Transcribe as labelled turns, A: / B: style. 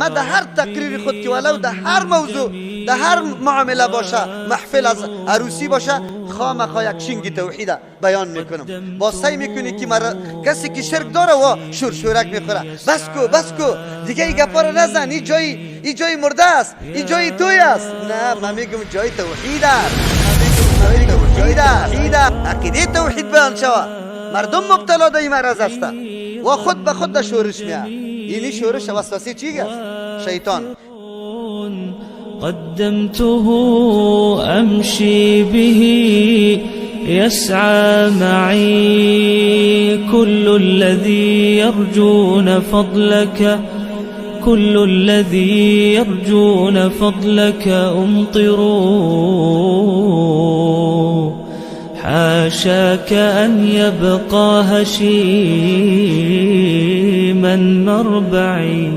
A: ما در هر تقریر خود که ولو در هر موضوع، در هر معامله باشه، محفل از عروسی باشه، خامخا یک شینگ توحید بیان میکنم. با سعی میکنی که مرا کسی که شرک داره و شور شورک میخوره، بس کو، بس کو دیگه، این گپا رو نزن، این جای مرده است، این جای توی است. نه، من میگم جای توحید است، من میگم توحید است. عقیده توحید بیان شوه. مردم مبتلا در این مرض است و خود به خود در شورش میاد. اینی شورش وسوسه چی است؟ شیطان.
B: قدمته أمشي به يسعى معي، كل الذي يرجون فضلك، كل الذي يرجون فضلك أمطروا، حاشاك أن يبقى هشيما مربعي.